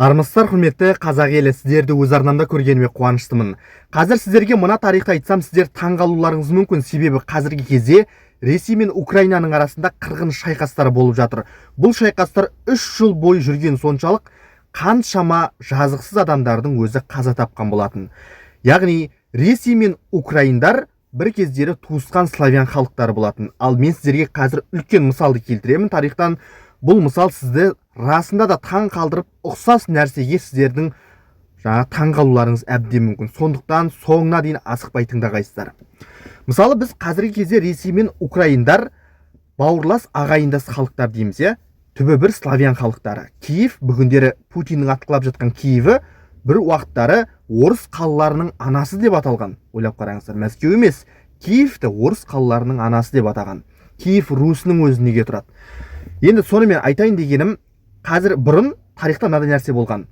Армысыздар, құрметті қазақ елі! Сіздерді өз арнамда көргеніме қуаныштымын. Қазір сіздерге мына тарихты айтсам, сіздер таң қалуларыңыз мүмкін. Себебі қазіргі кезде Ресей мен Украинаның арасында қырғын шайқастар болып жатыр. Бұл шайқастар 3 жыл бойы жүрген соншалық, қаншама жазықсыз адамдардың өзі қаза тапқан болатын. Яғни Ресей мен украиндар бір кездері туысқан славян халықтары болатын. Ал мен сіздерге қазір үлкен мысалды келтіремін тарихтан. Бұл мысал сізді расында да таң қалдырып, ұқсас нәрсеге сіздердің жаңа таң қалуларыңыз әбден мүмкін. Сондықтан соңына дейін асықпай тыңдағайсыздар. Мысалы, біз қазіргі кезде Ресей мен украиндар бауырлас, ағайындас халықтар дейміз, иә, түбі бір славян халықтары. Киев, бүгіндері Путиннің атқылап жатқан Киеві, бір уақыттары орыс қалаларының анасы деп аталған. Ойлап қараңыздар, Мәскеу емес, Киевті орыс қалаларының анасы деп атаған. Киев Русінің өзі неге тұрады? Енді сонымен айтайын дегенім, қазір бұрын тарихта мынадай нәрсе болған: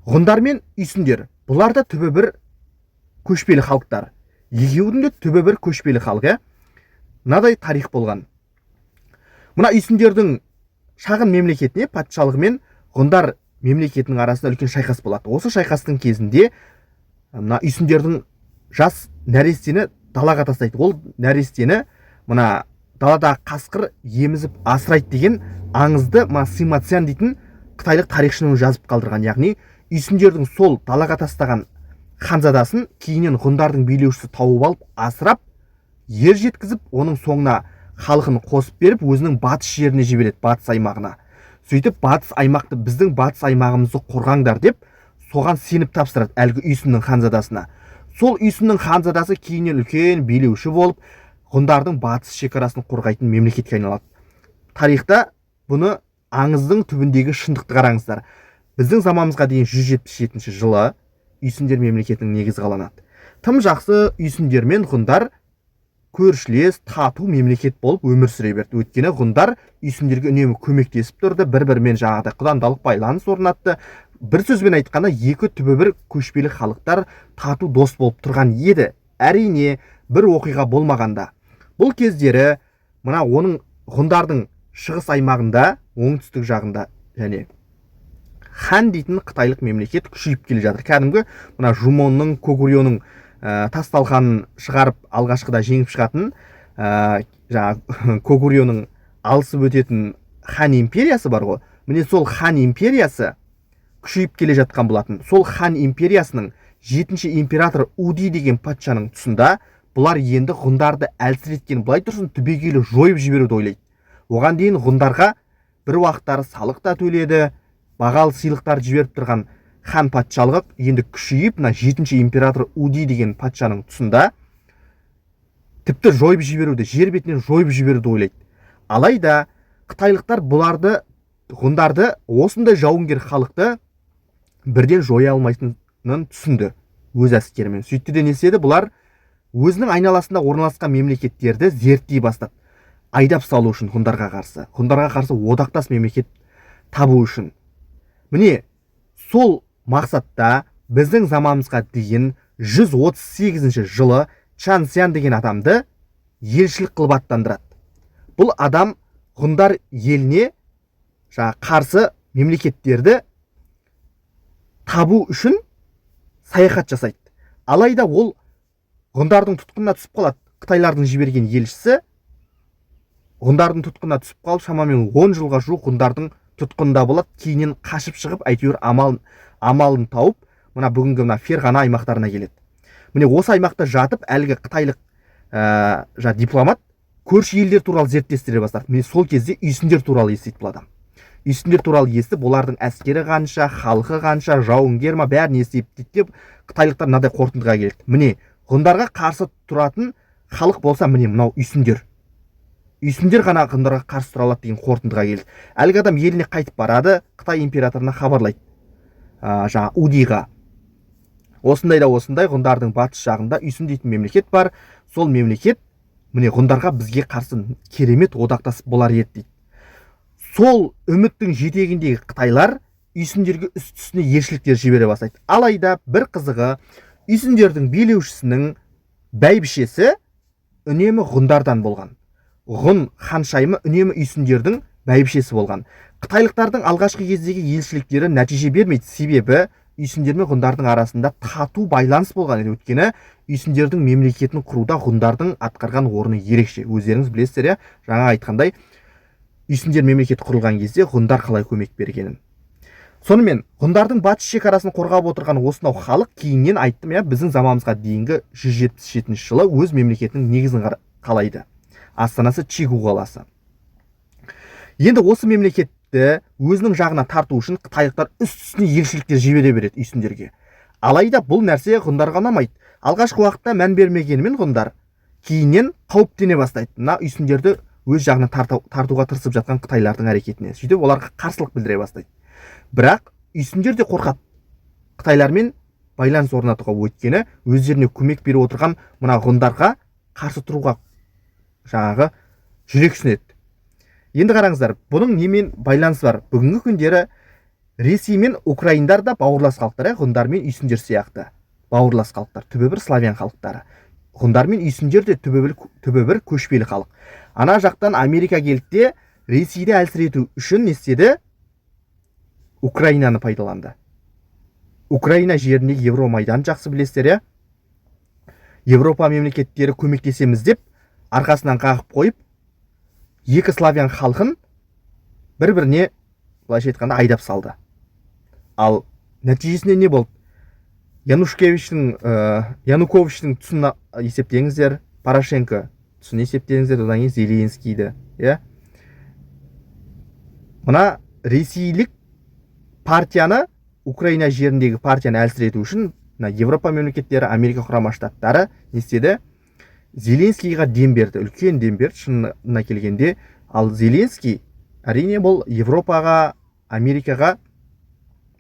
ғұндар мен үйсіндер, бұлар да түбі бір көшпелі халықтар. Екеуінің де түбі бір көшпелі халық, иә. Мынадай тарих болған: мына үйсіндердің шағын мемлекетіне, патшалығы мен ғұндар мемлекетінің арасында үлкен шайқас болады. Осы шайқастың кезінде мына үйсіндердің жас нәрестені далаға тастайды. Ол нәрестені мына далада қасқыр емізіп асырайды деген аңызды мына Сыма Цян дейтін қытайлық тарихшының жазып қалдырған. Яғни үйсіндердің сол далаға тастаған ханзадасын кейіннен ғұндардың билеушісі тауып алып, асырап, ер жеткізіп, оның соңына халқын қосып беріп, өзінің батыс жеріне жібереді, батыс аймағына. Сөйтіп, батыс аймақты, біздің батыс аймағымызды қорғаңдар деп, соған сеніп тапсырады әлгі үйсіннің ханзадасына. Сол үйсіннің ханзадасы кейіннен үлкен билеуші болып, ғұндардың батыс шекарасын қорғайтын мемлекетке айналады. Тарихта бұны, аңыздың түбіндегі шындықты қараңыздар. Біздің заманымызға дейін 177 жылы үйсіндер мемлекетінің негізі қаланады. Тым жақсы, үйсіндер мен ғұндар көршілес, тату мемлекет болып өмір сүре берді. Өйткені ғұндар үйсіндерге үнемі көмектесіп тұрды, бір бірімен жаңағыдай құдандалық байланыс орнатты. Бір сөзбен айтқанда, екі түбі бір көшпелі халықтар тату дос болып тұрған еді. Әрине, бір оқиға болмағанда. Бұл кездері мына оның ғұндардың шығыс аймағында, оңтүстік жағында және Хан дейтін қытайлық мемлекет күшейіп келе жатыр. Кәдімгі мына Жумонның, Когурьоның тас талқанын шығарып, алғашқыда жеңіп шығатын, жаңағы Когурьоның алысып өтетін Хан империясы бар ғой, міне, сол Хан империясы күшейіп келе жатқан болатын. Сол Хан империясының жетінші император Уди деген патшаның тұсында бұлар енді ғұндарды әлсіреткен былай тұрсын, түбегейлі жойып жіберуді ойлайды. Оған дейін ғұндарға бір уақыттары салық та төледі, бағалы сыйлықтар жіберіп тұрған Хан патшалығы енді күшейіп, мына жетінші император Уди деген патшаның тұсында тіпті жойып жіберуді, жер бетінен жойып жіберуді ойлайды. Алайда қытайлықтар бұларды, ғұндарды, осындай жауынгер халықты бірден жоя алмайтынын түсінді өз әскерімен. Сөйтті де, не істеді? Бұлар өзінің айналасында орналасқан мемлекеттерді зерттей бастады, айдап салу үшін ғұндарға қарсы, ғұндарға қарсы одақтас мемлекет табу үшін. Міне, сол мақсатта біздің заманымызға дейін 138 жылы Чан Сян деген адамды елшілік қылып аттандырады. Бұл адам ғұндар еліне жаңа қарсы мемлекеттерді табу үшін саяхат жасайды. Алайда ол ғұндардың тұтқынына түсіп қалады. Қытайлардың жіберген елшісі ғұндардың тұтқынына түсіп қалып, шамамен 10 жылға жуық ғұндардың тұтқынында болады. Кейіннен қашып шығып, әйтеуір амалын тауып, мына бүгінгі мына Ферғана аймақтарына келеді. Міне, осы аймақта жатып, әлгі қытайлық жаңа дипломат көрші елдер туралы зерттестіре бастады. Міне, сол кезде үйсіндер туралы естиді бұл адам. Үйсіндер туралы естіп, олардың әскері қанша, халқы қанша, жауынгер ма, бәрін естиді дейді деп, қытайлықтар мынадай қорытындыға келеді: міне, ғұндарға қарсы тұратын халық болса, міне, мынау үйсіндер, үйсіндер ғана ғұндарға қарсы тұра алады деген қорытындыға келді. Әлгі адам еліне қайтып барады, Қытай императорына хабарлайды, жаңа Удиға: осындай да осындай, ғұндардың батыс жағында Үйсін дейтін мемлекет бар, сол мемлекет, міне, ғұндарға, бізге қарсы керемет одақтас болар еді дейді. Сол үміттің жетегіндегі қытайлар үйсіндерге үсті үстіне елшіліктер жібере бастайды. Алайда бір қызығы, үйсіндердің билеушісінің бәйбішесі үнемі ғұндардан болған. Ғұн ханшайымы үнемі үйсіндердің бәйбішесі болған. Қытайлықтардың алғашқы кездегі елшіліктері нәтиже бермейді, себебі үйсіндер мен ғұндардың арасында тату байланыс болған еді. Өйткені үйсіндердің мемлекетін құруда ғұндардың атқарған орны ерекше. Өздеріңіз білесіздер, иә, жаңа айтқандай, үйсіндер мемлекеті құрылған кезде ғұндар қалай көмек бергенін. Сонымен, ғұндардың батыс шекарасын қорғап отырған осынау халық кейіннен, айттым, иә, біздің заманымызға дейінгі 177 жылы өз мемлекетінің негізін қалайды. Астанасы Чигу қаласы. Енді осы мемлекетті өзінің жағына тарту үшін қытайлықтар үсті-үстіне елшіліктер жібере береді үйсіндерге. Алайда бұл нәрсе ғұндарға ұнамайды. Алғашқы уақытта мән бермегенімен, ғұндар кейіннен қауіптене бастайды мына үйсіндерді өз жағына тартуға тырысып жатқан қытайлардың әрекетіне. Сөйтіп, оларға қарсылық білдіре бастайды. Бірақ үйсіндер де қорқады қытайлармен байланыс орнатуға, өйткені өздеріне көмек беріп отырған мына ғұндарға қарсы тұруға жаңағы жүрексінеді. Енді қараңыздар, бұның немен байланысы бар? Бүгінгі күндері Ресей мен украиндар да бауырлас халықтар, иә, ғұндар мен үйсіндер сияқты бауырлас халықтар, түбі бір славян халықтары. Ғұндар мен үйсіндер де түбі бір көшпелі халық. Ана жақтан Америка келді де, Ресейді әлсірету үшін не істеді? Украинаны пайдаланды. Украина жерінде Евромайдан, жақсы білесіздер, иә, Европа мемлекеттері көмектесеміз деп арқасынан қағып қойып, екі славян халқын бір біріне, былайша айтқанда, айдап салды. Ал нәтижесінде не болды? Януковичтің тұсын есептеңіздер, Порошенко тұсын есептеңіздер, одан кейін Зеленскийді, иә. Мына ресейлік партияны, Украина жеріндегі партияны әлсірету үшін мына Европа мемлекеттері, Америка Құрама Штаттары не істеді? Зеленскийға дем берді, үлкен дем берді шынына келгенде. Ал Зеленский, әрине, бұл Европаға, Америкаға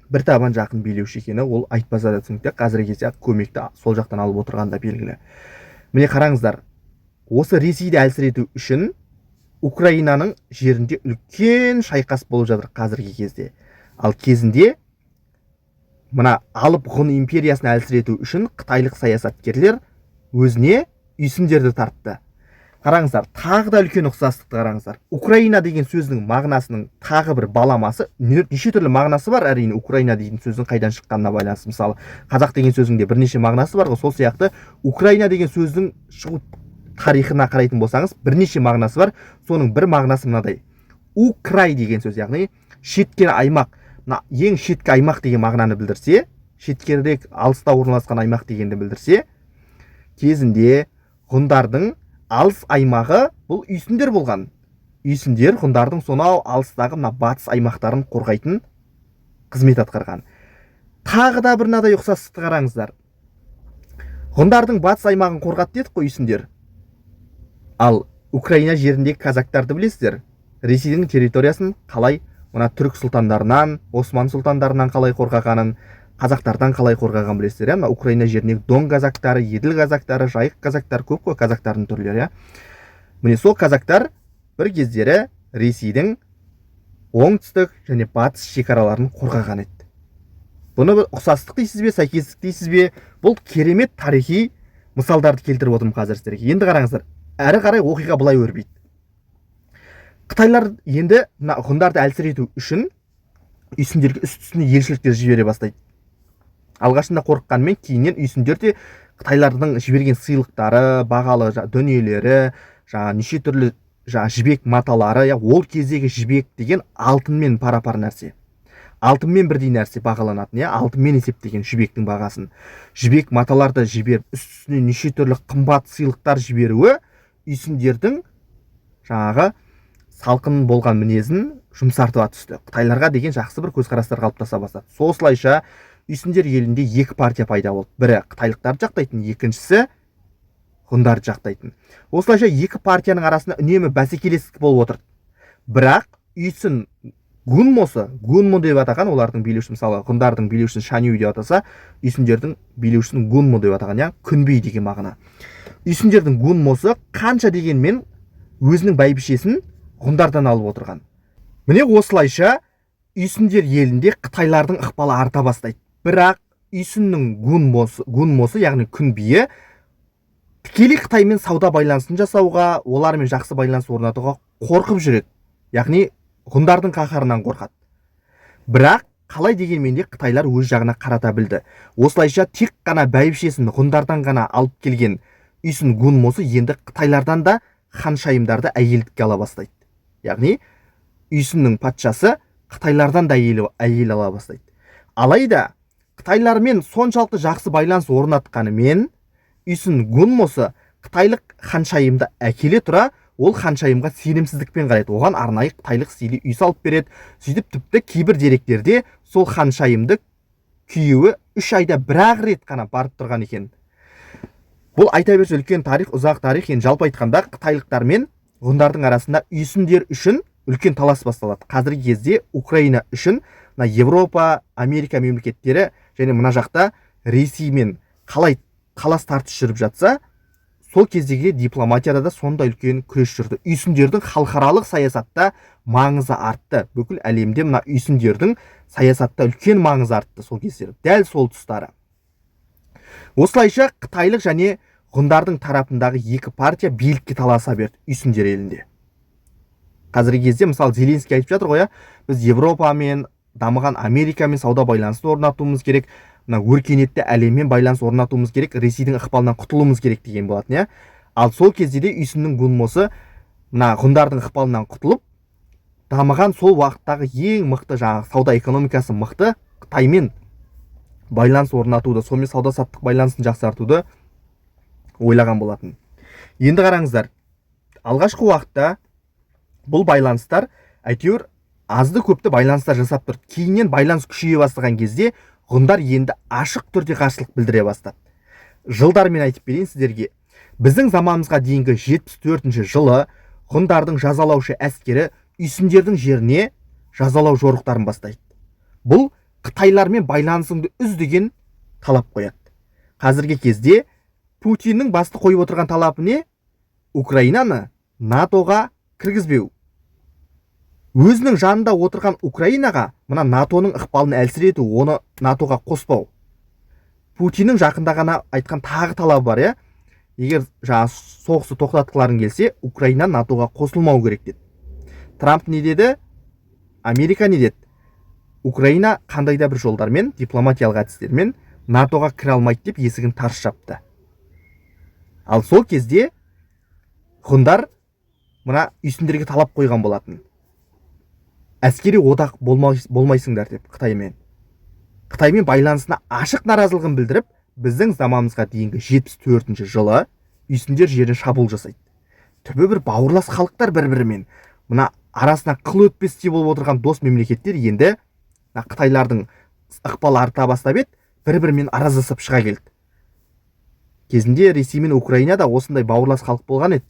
бір табан жақын билеуші екені ол айтпаса да түсінікті. Қазіргі кезде көмекті сол жақтан алып отырғаны да белгілі. Міне, қараңыздар, осы Ресейді әлсірету үшін Украинаның жерінде үлкен шайқас болып жатыр қазіргі кезде. Ал кезінде мына алып Ғұн империясын әлсірету үшін қытайлық саясаткерлер өзіне үйсіндерді тартты. Қараңыздар, тағы да үлкен ұқсастықты қараңыздар. Украина деген сөздің мағынасының тағы бір баламасы, неше түрлі мағынасы бар, әрине, Украина дейтін сөздің қайдан шыққанына байланысты. Мысалы, қазақ деген сөздің де бірнеше мағынасы бар ғой. Сол сияқты Украина деген сөздің шығу тарихына қарайтын болсаңыз, бірнеше мағынасы бар. Соның бір мағынасы мынадай: украй деген сөз, яғни шеткен аймақ, мына ең шеткі аймақ деген мағынаны білдірсе, шеткерірек, алыста орналасқан аймақ дегенді білдірсе, кезінде ғұндардың алыс аймағы бұл үйсіндер болған. Үйсіндер ғұндардың сонау алыстағы мына батыс аймақтарын қорғайтын қызмет атқарған. Тағы да бір мынадай ұқсастықты қараңыздар. Ғұндардың батыс аймағын қорғады дедік қой үйсіндер. Ал Украина жеріндегі казактарды білесіздер, Ресейдің территориясын қалай мына түрік сұлтандарынан, осман сұлтандарынан қалай қорғағанын, қазақтардан қалай қорғағанын білесіздер, иә. Мына Украина жеріндегі Дон казактары, Еділ казактары, Жайық казактары, көп қой казактардың түрлері, иә. Міне, сол казактар бір кездері Ресейдің оңтүстік және батыс шекараларын қорғаған еді. Бұны бір ұқсастық дейсіз бе, сәйкестік дейсіз бе? Бұл керемет тарихи мысалдарды келтіріп отырмын қазір сіздерге. Енді қараңыздар, әрі қарай оқиға былай өрбиді. Қытайлар енді мына ғұндарды әлсірету үшін үйсіндерге үсті үстіне елшіліктер жібере бастайды. Алғашында қорыққанымен, кейіннен үйсіндер де қытайлардың жіберген сыйлықтары, бағалы дүниелері, жаңа неше түрлі жаңа жібек маталары, иә. Ол кездегі жібек деген алтынмен пара пар нәрсе, алтынмен бірдей нәрсе бағаланатын, иә, алтынмен есептеген жібектің бағасын. Жібек маталарды жіберіп, үстіне неше түрлі қымбат сыйлықтар жіберуі үйсіндердің жаңағы салқын болған мінезін жұмсартыла түсті. Қытайларға деген жақсы бір көзқарастар қалыптаса бастады. Осылайша үйсіндер елінде екі партия пайда болды: бірі қытайлықтарды жақтайтын, екіншісі ғұндарды жақтайтын. Осылайша екі партияның арасында үнемі бәсекелестік болып отырды. Бірақ үйсін гунмосы, гунмо деп атаған олардың билеушісі, мысалы, ғұндардың билеушісін шанью деп атаса, үйсіндердің билеушісін гунмо деп атаған, иә, күнби деген мағына. Үйсіндердің гунмосы қанша дегенмен өзінің бәйбішесін ғұндардан алып отырған. Міне, осылайша үйсіндер елінде қытайлардың ықпалы арта бастайды. Бірақ үйсіннің гунмосы, яғни күнбиі, тікелей Қытаймен сауда байланысын жасауға, олармен жақсы байланыс орнатуға қорқып жүреді, яғни Ғұндардың қаһарынан қорқады. Бірақ қалай дегенмен де қытайлар өз жағына қарата білді. Осылайша тек қана бәйбішесін ғұндардан ғана алып келген Үйсін Гунмосы енді қытайлардан да ханшайымдарды әйелдікке ала бастайды. Яғни Үйсіннің патшасы қытайлардан да әйел ала бастайды. Алайда қытайлармен соншалықты жақсы байланыс орнатқанымен, Үйсін Гунмосы қытайлық ханшайымды әкеле тұра, ол ханшайымға сенімсіздікпен қарайды. Оған арнайы қытайлық стилде үй салып береді. Сөйтіп, тіпті кейбір деректерде сол ханшайымды күйеуі 3 айда бір-ақ рет қана барып тұрған екен. Бұл айта берсе үлкен тарих, ұзақ тарих. Енді жалпы айтқанда, қытайлықтар мен ғұндардың арасында үйсіндер үшін үлкен талас басталады. Қазіргі кезде Украина үшін мына Европа, Америка мемлекеттері және мына жақта Ресеймен қалай талас тартыс жүріп жатса, сол кездегі дипломатияда да сондай үлкен күрес жүрді. Үйсіндердің халықаралық саясатта маңызы артты. Бүкіл әлемде мына үйсіндердің саясатта үлкен маңызы артты сол кездері, дәл сол тұстары. Осылайша қытайлық және ғұндардың тарапындағы екі партия билікке таласа берді үйсіндер елінде. Қазіргі кезде, мысалы, Зеленский айтып жатыр ғой, иә, біз Европамен, дамыған Америкамен сауда байланысын орнатуымыз керек, мына өркениетті әлеммен байланыс орнатуымыз керек, Ресейдің ықпалынан құтылуымыз керек деген болатын, иә. Ал сол кезде де Үйсіннің Гунмосы мына ғұндардың ықпалынан құтылып, дамыған, сол уақыттағы ең мықты, жаңағы сауда экономикасы мықты Қытаймен байланыс орнатуды, сонымен сауда саттық байланысын жақсартуды ойлаған болатын. Енді қараңыздар, алғашқы уақытта бұл байланыстар әйтеуір азды көпті байланыстар жасап тұрды. Кейіннен байланыс күшейе бастаған кезде ғұндар енді ашық түрде қарсылық білдіре бастады. Жылдармен айтып берейін сіздерге. Біздің заманымызға дейінгі 74 жылы ғұндардың жазалаушы әскері үйсіндердің жеріне жазалау жорықтарын бастайды. Бұл қытайлармен байланысыңды үз деген талап қояды. Қазіргі кезде Путиннің басты қойып отырған талабы не? Украинаны НАТО-ға кіргізбеу. Өзінің жанында отырған Украинаға мына НАТО-ның ықпалын әлсірету, оны НАТО-ға қоспау. Путиннің жақында ғана айтқан тағы талабы бар, иә, егер жаңағы соғысты тоқтатқыларың келсе, Украина НАТО-ға қосылмау керек деді. Трамп не деді? Америка не деді? Украина қандай да бір жолдармен, дипломатиялық әдістермен НАТО-ға кіре алмайды деп есігін тарс жапты. Ал сол кезде ғұндар мына үйсіндерге талап қойған болатын: әскери одақ болмайсыңдар деп. Қытаймен байланысына ашық наразылығын білдіріп, біздің заманымызға дейінгі 74 жылы үйсіндер жеріне шабуыл жасайды. Түбі бір бауырлас халықтар, бір бірімен мына арасына қыл өтпестей болып отырған дос мемлекеттер енді мына қытайлардың ықпалы арта бастап еді, бір бірімен араздасып шыға келді. Кезінде Ресей мен Украина да осындай бауырлас халық болған еді.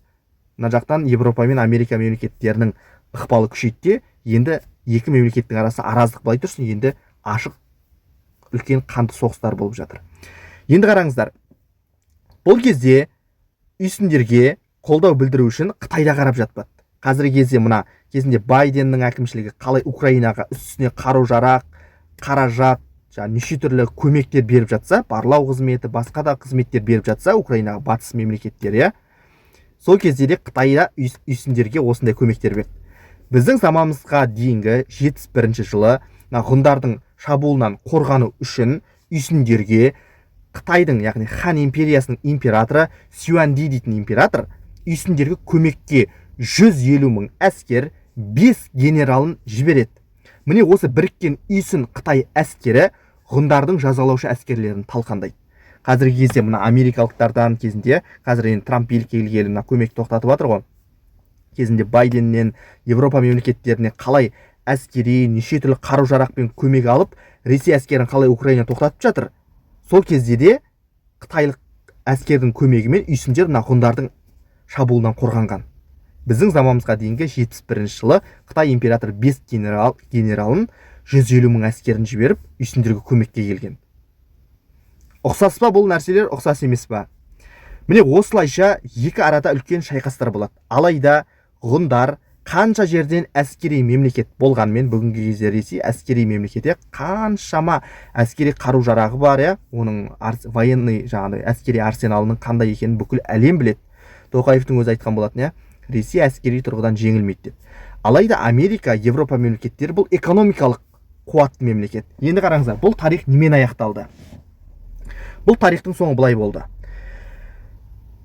Мына жақтан Европа мен Америка мемлекеттерінің ықпалы күшейді де, енді екі мемлекеттің арасында араздық былай тұрсын, енді ашық үлкен қанды соғыстар болып жатыр. Енді қараңыздар, бұл кезде үйсіндерге қолдау білдіру үшін Қытай да қарап жатпады. Қазіргі кезде мына кезінде Байденнің әкімшілігі қалай Украинаға үстіне қару жарақ, қаражат, жаңағы неше түрлі көмектер беріп жатса, барлау қызметі, басқа да қызметтер беріп жатса Украинаға батыс мемлекеттері, иә, сол кезде де Қытай да үйсіндерге осындай көмектер берді. Біздің заманымызға дейінгі 71 жылы мына ғұндардың шабуылынан қорғану үшін үйсіндерге Қытайдың, яғни Хан империясының императоры Сюанди дейтін император үйсіндерге көмекке 150 мың әскер, 5 генералын жібереді. Міне, осы біріккен үйсін қытай әскері ғұндардың жазалаушы әскерлерін талқандайды. Қазіргі кезде мына америкалықтардан кезінде, қазір енді Трамп билікке келгелі мына көмек тоқтатып жатыр ғой, кезінде Байденнен, Европа мемлекеттеріне қалай әскери неше түрлі қару жарақпен көмек алып, Ресей әскерін қалай Украина тоқтатып жатыр, сол кезде де қытайлық әскердің көмегімен үйсіндер мына ғұндардың шабуылынан қорғанған. Біздің заманымызға дейінгі 71 жылы Қытай императоры 5 генералын, 150 мың әскерін жіберіп, үйсіндерге көмекке келген. Ұқсас па бұл нәрселер, ұқсас емес па? Міне, осылайша екі арада үлкен шайқастар болады. Алайда ғұндар қанша жерден әскери мемлекет болғанымен, бүгінгі кезде Ресей әскери мемлекет, иә, қаншама әскери қару жарағы бар, иә, оның военный, жаңағыдай әскери арсеналының қандай екенін бүкіл әлем біледі. Тоқаевтың өзі айтқан болатын, иә, Ресей әскери тұрғыдан жеңілмейді деп. Алайда Америка, Европа мемлекеттері бұл экономикалық қуатты мемлекет. Енді қараңыздар, бұл тарих немен аяқталды? Бұл тарихтың соңы былай болды.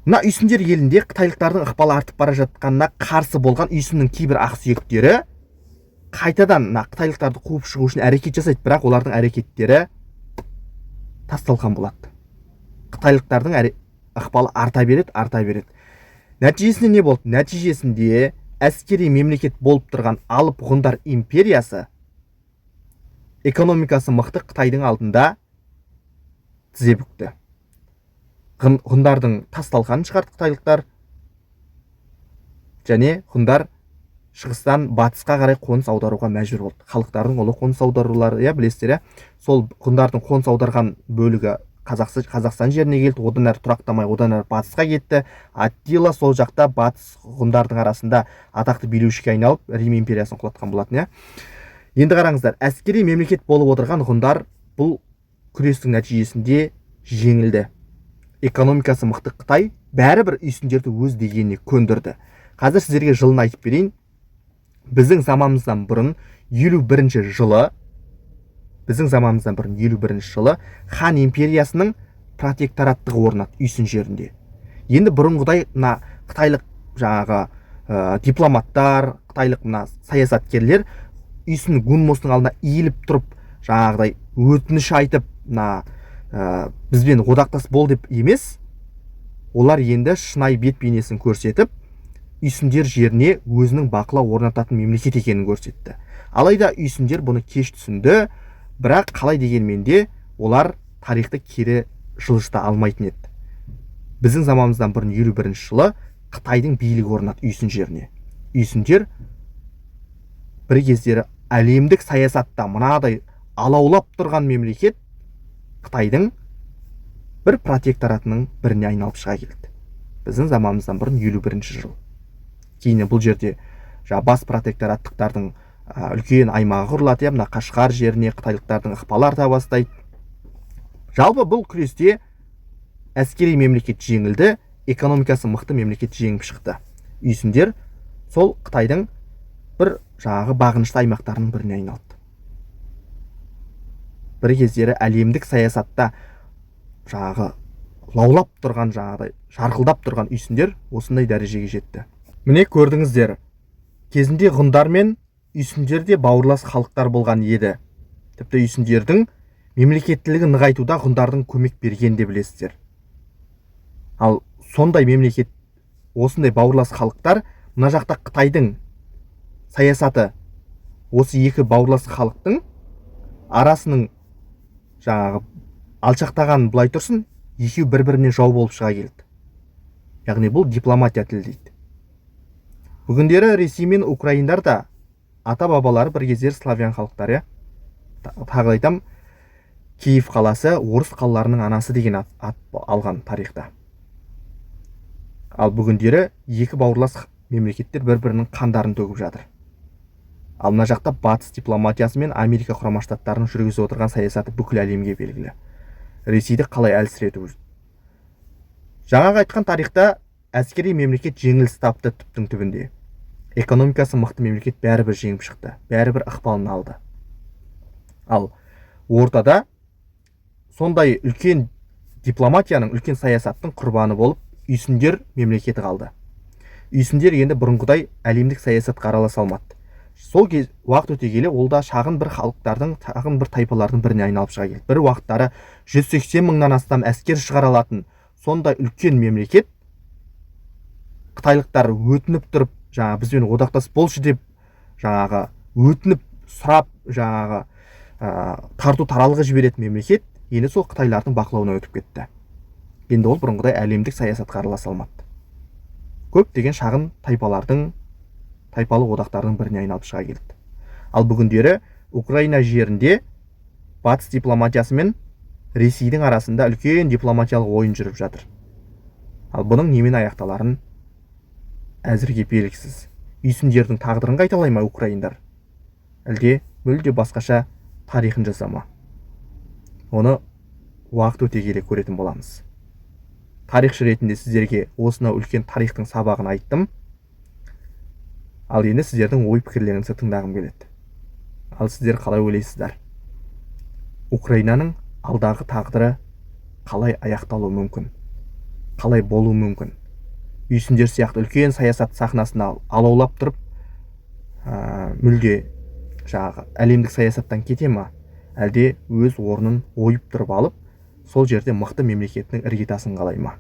Мына үйсіндер елінде қытайлықтардың ықпалы артып бара жатқанына қарсы болған үйсіннің кейбір ақсүйектері қайтадан мына қытайлықтарды қуып шығу үшін әрекет жасайды, бірақ олардың әрекеттері тас-талқан болады. Қытайлықтардың ықпалы арта береді, арта береді. Нәтижесінде не болды? Нәтижесінде әскери мемлекет болып тұрған алып ғұндар империясы экономикасы мықты Қытайдың алдында тізе бүкті. Ғұндардың тас-талқанын шығарды қытайлықтар, және ғұндар шығыстан батысқа қарай қоныс аударуға мәжбүр болды. Халықтардың ұлы қоныс аударулары, иә, білесіздер, иә. Сол ғұндардың қоныс аударған бөлігі Қазақстан жеріне келді, одан әрі тұрақтамай, одан әрі батысқа кетті. Аттила сол жақта батыс ғұндардың арасында атақты билеушіге айналып, Рим империясын құлатқан болатын, иә. Енді қараңыздар, әскери мемлекет болып отырған ғұндар бұл күрестің нәтижесінде жеңілді. Экономикасы мықты Қытай бәрібір үйсіндерді өз дегеніне көндірді. Қазір сіздерге жылын айтып берейін. Біздің заманымыздан бұрын 51 жылы, біздің заманымыздан бұрын 51 жылы Хан империясының протектораттығы орнады үйсін жерінде. Енді бұрынғыдай мына қытайлық жаңағы дипломаттар, қытайлық мына саясаткерлер үйсін гунмосының алдына иіліп тұрып, жаңағыдай өтініш айтып, мына бізбен одақтас бол деп емес, олар енді шынайы бет бейнесін көрсетіп, үйсіндер жеріне өзінің бақылау орнататын мемлекет екенін көрсетті. Алайда үйсіндер бұны кеш түсінді, бірақ қалай дегенмен де олар тарихты кері жылжыта алмайтын еді. Біздің заманымыздан бұрын 51 жылы Қытайдың билігі орнады үйсін жеріне. Үйсіндер бір кездері әлемдік саясатта мынадай алаулап тұрған мемлекет Қытайдың бір протекторатының біріне айналып шыға келді. Біздің заманымыздан бұрын 51 жыл. Кейін бұл жерде жаңа бас протектораттықтардың үлкен аймағы құрылады, иә, мына Қашқар жеріне қытайлықтардың ықпалы арта бастайды. Жалпы бұл күресте әскери мемлекет жеңілді, экономикасы мықты мемлекет жеңіп шықты. Үйсіндер сол Қытайдың бір жаңағы бағынышты аймақтарының біріне айналды. Бір кездері әлемдік саясатта жаңағы лаулап тұрған, жаңағыдай жарқылдап тұрған үйсіндер осындай дәрежеге жетті. Міне, көрдіңіздер, кезінде ғұндар мен үйсіндер де бауырлас халықтар болған еді. Тіпті үйсіндердің мемлекеттілігін нығайтуда ғұндардың көмек бергенін де білесіздер. Ал сондай мемлекет, осындай бауырлас халықтар, мына жақта Қытайдың саясаты осы екі бауырлас халықтың арасының жаңағы алшақтағанын былай тұрсын, екеуі бір біріне жау болып шыға келді. Яғни бұл дипломатия тілі дейді. Бүгіндері Ресей мен украиндар да ата бабалары бір кездері славян халықтары, иә. Тағы да айтамын, Киев қаласы орыс қалаларының анасы деген ат алған тарихта. Ал бүгіндері екі бауырлас мемлекеттер бір бірінің қандарын төгіп жатыр. Ал мына жақта батыс дипломатиясы мен Америка Құрама Штаттарының жүргізіп отырған саясаты бүкіл әлемге белгілі. Ресейді қалай әлсірету. Жаңағы айтқан тарихта әскери мемлекет жеңіліс тапты, түптің түбінде экономикасы мықты мемлекет бәрібір жеңіп шықты, бәрібір ықпалын алды. Ал ортада сондай үлкен дипломатияның, үлкен саясаттың құрбаны болып үйсіндер мемлекеті қалды. Үйсіндер енді бұрынғыдай әлемдік саясатқа араласа алмады. Сол кез уақыт өте келе ол да шағын бір халықтардың, шағын бір тайпалардың біріне айналып шыға келді. Бір уақыттары 180 мыңнан астам әскер шығара алатын сондай үлкен мемлекет қытайлықтар өтініп тұрып, жаңағы бізбен одақтас болшы деп, жаңағы өтініп сұрап, жаңағы тарту таралғы жіберетін мемлекет енді сол қытайлардың бақылауына өтіп кетті. Енді ол бұрынғыдай әлемдік саясатқа араласа алмады, көптеген шағын тайпалардың, тайпалы одақтардың біріне айналып шыға келді. Ал бүгіндері Украина жерінде батыс дипломатиясы мен Ресейдің арасында үлкен дипломатиялық ойын жүріп жатыр. Ал бұның немен аяқталарын әзірге белгісіз. Үйсіндердің тағдырын қайталай ма украиндар, әлде мүлде басқаша тарихын жаза ма, оны уақыт өте келе көретін боламыз. Тарихшы ретінде сіздерге осынау үлкен тарихтың сабағын айттым. Ал енді сіздердің ой пікірлеріңізді тыңдағым келеді. Ал сіздер қалай ойлайсыздар? Украинаның алдағы тағдыры қалай аяқталуы мүмкін, қалай болуы мүмкін? Үйсіндер сияқты үлкен саясат сахнасына алаулап тұрып, мүлде жаңағы әлемдік саясаттан кете ма, әлде өз орнын ойып тұрып алып, сол жерде мықты мемлекеттің іргетасын қалай ма?